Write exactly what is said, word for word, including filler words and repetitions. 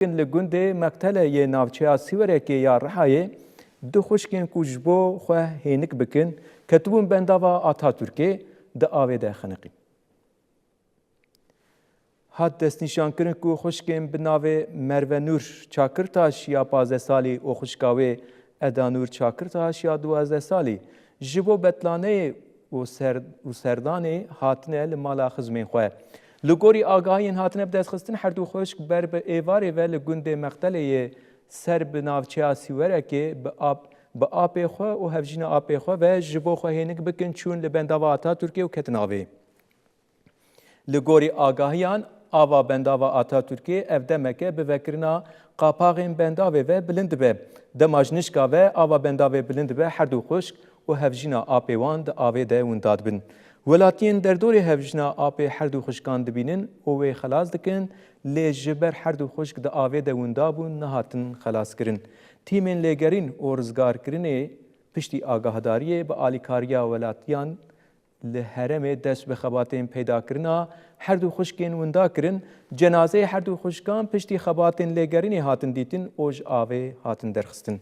Li gundê Meqtele yê navçeya Sîwerekê ya Rihayê du xwişkên ku ji bo xwe hênik bikin, ketibûn bendava Atatürkê, di avê de xeniqîn. Hat destnîşankirin ku xwişkên bi navê Merve Nûr Çakirtaş ya pazdeh salî û xwişka wê Eda Nûr Çakirtaş ya duwazdeh salî ji bo betlaneyê û ser-, û serdanê hatine li mala xizmên xwe. Li gorî agahiyên hatine bidestxistin, her du xwişk ber bi êvarê ve li gundê Meqtelê yê ser bi navçeya Sîwerekê bi ap-, bi apê xwe û hevjîna apê xwe ve ji bo xwe hênik bikin çûn li bendava Atatürkê û ketin avê. Li gorî agahiyan, ava bendava Atatürkê ev demeke bi vekirina qapaxên bendavê ve bilind dibe. Dema ji nişka ve ava bendavê bilind dibe, her du xwişk û hevjîna apê wan di avê de winda dibin. Welatiyên derdorê hevjîna apê her du xwişkan dibînin û wê xelas dikin, lê ji ber her du xwişk di avê de winda bûn, nehatin xelaskirin. Tîmên lêgerîn û rizgarkirinê piştî agahdariyê bi alîkariya welatiyan li herêmê dest bi xebatên peyda kirina her du xwişkên winda kirin. Cenazeyê her du xwişkan piştî xebatên lêgerînê hatin dîtin û ji avê hatin derxistin.